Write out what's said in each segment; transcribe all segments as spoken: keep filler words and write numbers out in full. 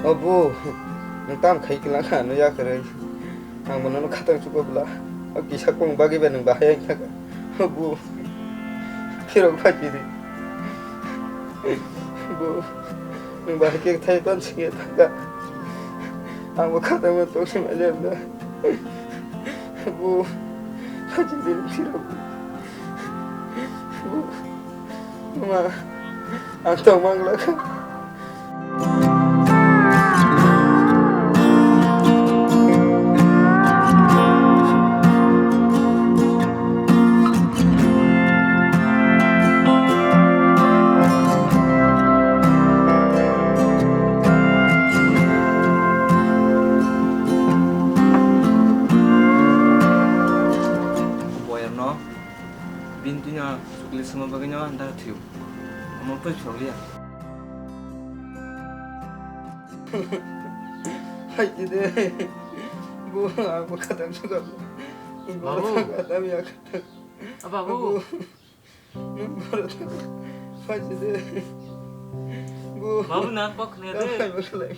Obo, nwng tam khai kla kha, no ya kwrwi. Ang bono no khatang chuko bla. O kisa kong bagwi ba nwng bahai ang thaka. Obo, phirok bai kiri. Bo, nwng bahai khe thai pan sing ya thaka. Ang bo khatang ma tok se ma le bla. Bo, haji din phirok. Bo, ma, ang tong mang la kha. Boyarno bini twi no chukli sima bagwi no andar thwiyo. Omo twi phiyok liya. Hai kide. Bu, ang bo khatang suka. Babu. Khatang ya khatang. Ah, babu. Bu. Nwng borok thangkha, phaisidi. Bu. Babu, nang kok khna de. Nang kaibo khlai.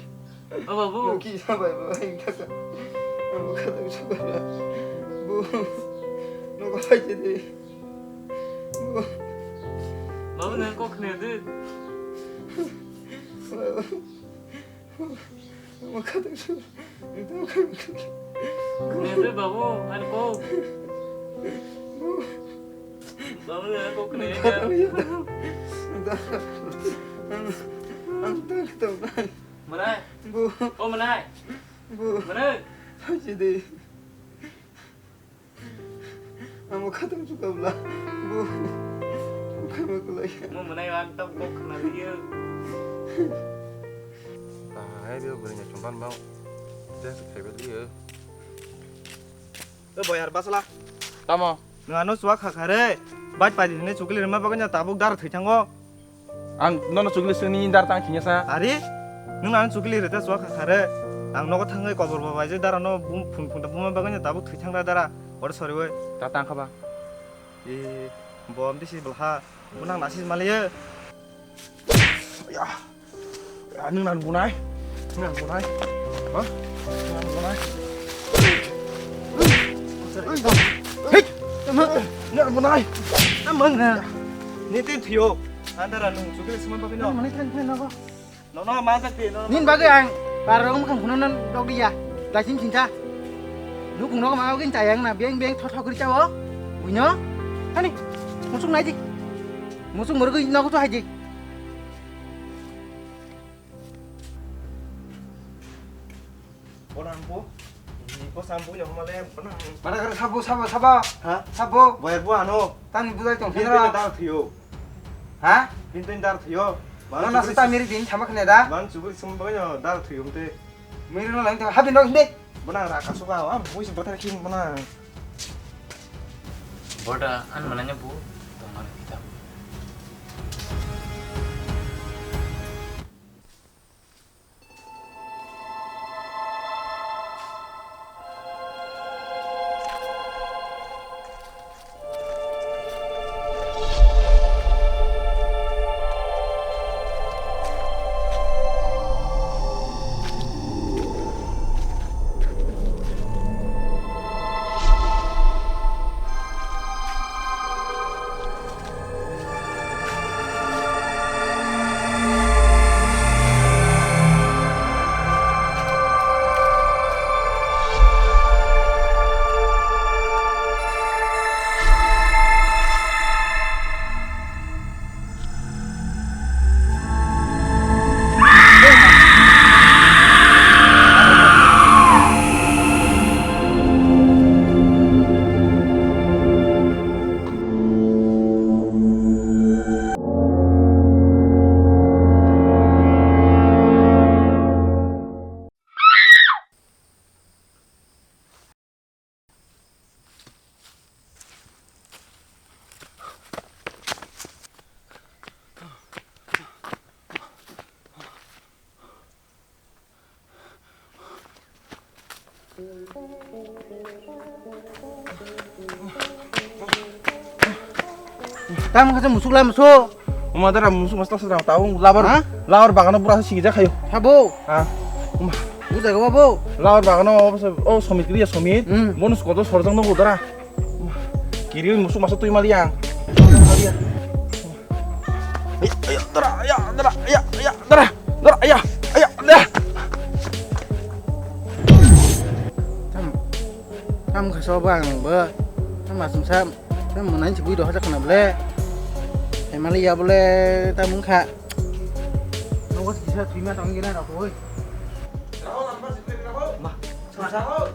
O babu. Nwng kisa bai bo, ang thangkha. Ang bo khatang sukarya. Bu. Nogo phaisidi. Bu. Babu, nang kok khna de. Babu. Omo khatang su. Nede babu, ani kok. Babu, ani kok nede. Ang tak tong nai. Manai. Bu. O manai. Bu. Manai. Haji de. Amo khatang chuka bla. Bu. Khaima kulai. Mo manai ang tam kok khna liyo. Hai, bo bwrwi ni chumpan bang. Just khaiba liyo. O boyar basla. Tamo. Nwng ano chuwa kha kha re. Baj padi hwnwi chukli rwma bagwi no tabuk dara thwi thango. Ang nono chukli sini dar tang khinya sa. Ari, nwng ano chukli rwta chuwa kha kha re. Ang nogo thangwi kobor bo bai je dara no bum phun phun ta buma bagwi no tabuk thwi thangra dara. Oro soriwi. Ta tang kha ba. E, bom disi belha. Bunang nasi maliye. Ya. Ya, nwng nang bunai. Nwng nang bunai. Ha? Nwng nang bunai. Hei! Nwng nang bunai. Amang na. Ni tin thiyo. Andara nung chukri sima bagwi no. Mani than than no. No, no, ma tak ti, no, no. Nin bagwi ang bar rong mukang kuno nan dog dia. Daisin chinta. Nukung no ma bagwi chayang na beng beng thotho kri chawo. Buino? Hani? Musuk nai di. Musuk murgwi nogo to hai di. Bonang bo. Ni ko sambu ya male bonang. Mana kar sabu, sabu, sabu. Ha? Sabu. Boyar bo ano. Tani budai tong. Bini sendra. Dar thiyo. Ha? Bini dar thiyo. Mana sita miri din sama kene da. Man chubuk sum boyo dar thiyo te. Miri no lang te habin no de. Bonang ra ka suka. Am bui se batar kin bonang. Boda an mananya bu. Tomar kita. Tam khe musuk lam so. Uma dara musuk mas tak sedang tahu labar. Ha? Labar bagano pura sigi jak khayo. Habo. Ha. Uma. Bujago bo. Labar bagano o Somit kiriya Somit. Hmm. Bonus koto sorjang no dara. Kiri musuk masa tui maliang. Ayo dara, ayo dara, ayo, ayo dara. Dara, ayo, ayo dara. Tam. Tam khaso bang bo. Tam asung sam. Tam mwnai si bui doha jakna ble. Hemali ya bole tam wngkha. Nogo kisa thwima tong gina rok oi. Ma,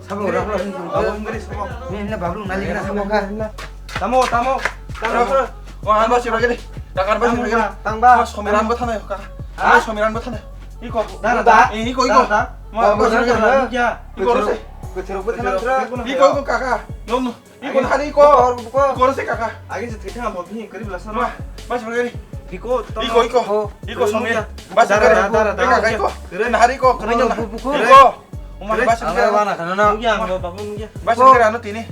sabo ora ora. Ni na bablu nali gina sabo kha. Tamo, tamo. Tamo. O, ano si bagini. Takar basi bagini. Tangba. Somiran bo thanai kha. Ha? Somiran bo thanai. Iko. Dara da. Eh, iko, iko. Ma, basi bagini. Iko se. Kuchero kuchero. Iko, iko kaka. No, no. Iko hari iko. Iko se kaka. Agi se thithang bo bhi kari bla sama. Bas bagari. Iko, iko, iko. Iko somya. Bas bagari. Dara, dara, dara. Kaka iko. Hari iko. Iko. Uma bas bagari. Nungya, babu nungya. Bas bagari ano tini.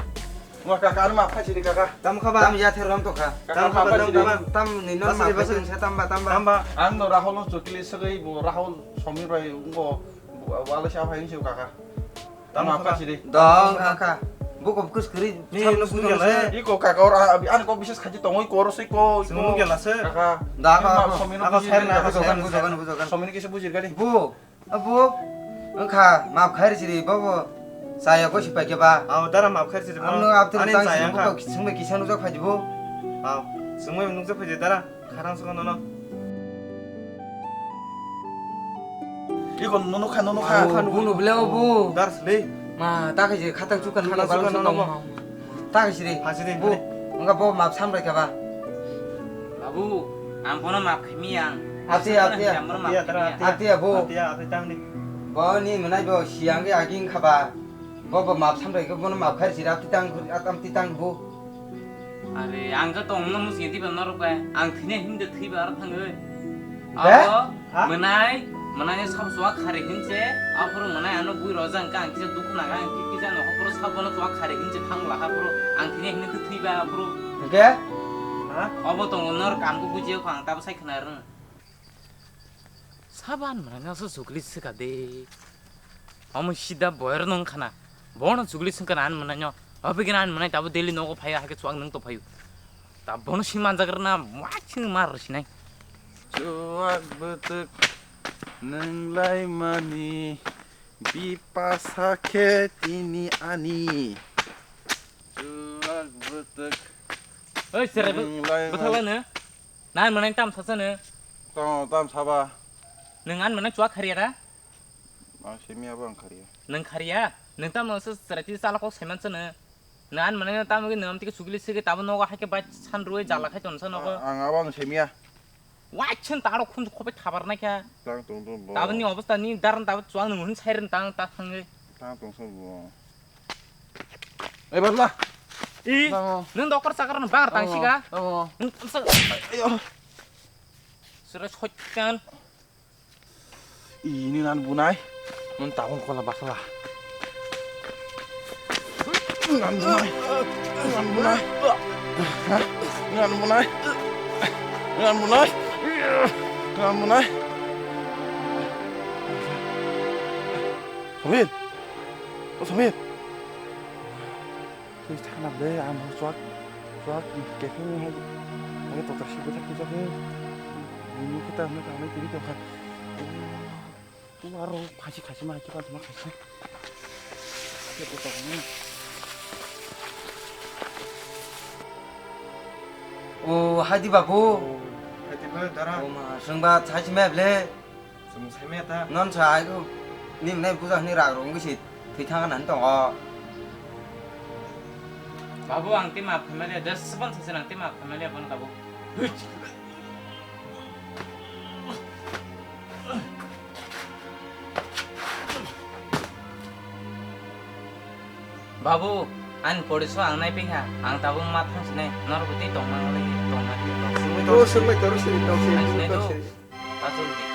Uma kaka ano mapha sidi kaka. Tam khaba. Tam ya theram to kha. Tam khaba tam tam ni non mapha sidi sa tam ba tam ba. Tam ba. Ang no Rahul no chokli sagai bo Rahul Somir bai ungo wala sa phai ni kaka. Tamo kha. Dong kha. Buko bukus kri. Ni nung sung ya le. Iko kaka ora abi an ko bises khaji tongoi ko oro sui ko. Sung ya la se. Kaka. Da kha. Somino. Ako buji ser na gari. Bujogan bujogan bujogan. Somino kisa bujir gari. Bu. Abu. Wngkha map khairi siri bobo. Saya ko sipai ke ba. Aw dara map khairi siri. Amno abtun tang sing buko sung bai kisa nujak phaji bu. Aw. Sung bai nujak phaji dara. Kharang sukha nono. Iko nono kha, nono kha. Abu, bunu bile abu. Dar sile. Ma, ta khe je khatang chukan khatang chukan nono. Ta khe sire. Ha sire. Bu, enggak bo map samrai kha ba. Babu, ang bono map khimi ang. Ati, ati. Ang bono map khimi ang. Ati, abu. Ati, ati tang di. Bo ni mwnai bo siang ge aging kha ba. Bo bo map samrai kha bono map khai sira titang, atam titang bu. Are, ang khe tongno musing tiba norok bai. Ang thwinai himde thwiba aro thangwi. Be? Abo ha? Mwnai, mwnai sabo chuwa khari hinse, aphuru mwnai ano bui rojang ka ang kisa dukhu naga ang kisa no aphuru sabono chuwa khari hinse thang laha aphuru ang thwinai himde thwiba aphuru. Hingke? Ha? Obo tongo norok ang bo bujiya kho ang tabo sai khna rwng. Saban mwnai no so chukli swka de. Omo sida boyar nung khana. Bono chukli swka na an mwnai no. Obo gina an mwnai tabo daily nogo phaiya hake chuak nung to phayu. Ta bono si manjak rwna muak sing mar rwsinai. Chuak bwtwk nung lai mani bipasa khe tini ani. Chuak bwtwk. Oi, sere, nung lai bwthak mani. Lai no. Nan mwnai tam sasa no. Tamo tam saba. Nung an mwnai chuak khariya da? Ang simi abo ang khariya. Nung khariya? Nung tam no se sere ti sala kok seman sano. Nang an mwnai tam gi nang tike sugli sigi tabo nogo haike bai san rui jala khai ton sa nogo. Ang abo ang simiya. Wai chen ta ro khun khobai thabar na kya. Tang tong tong bo. Tabo ni obostha ni daran tabo chuang nung hun sairen tang ta thang ge. Tang tong song bo. Ei barla. I. Tamo. Nung doktor sakar no bar tang siga. Tamo. Nung sa. Ayo. Sura soitan. Ini nan bunai, mun tabung kola bakla. Nan bunai, nan bunai, nan bunai, nan bunai, nan bunai. Samir, oh Samir. Twi thana ble, ang bo chuak, chuak kefeng hai, hai totra si bwthak kisa khe, bini khe ta hwnwi tangmani tini tongkha. Tu aro phaisi khaisi ma hai khe tongma khaisi. Khe bwthak ni. O, hai di babu. Hai di bai dara. O ma, swngba thaisi ma ble. Chwng saimaya ta. Non sa ai ko. Ni mwnai buja hwnwi rak rw wngwi se thwi thang nani tongo. Babu, ang tei map khaimaliya, just sabon sese nang tei map khaimaliya bono tabuk. Babu, ani poriso ang nai pingha, ang tabuk ma thang sinai, norok tei tongma ngalai tongma. Sungwi tong sini, tong sini, tong sini. Ang sinai do. Tong sini. Achuk di.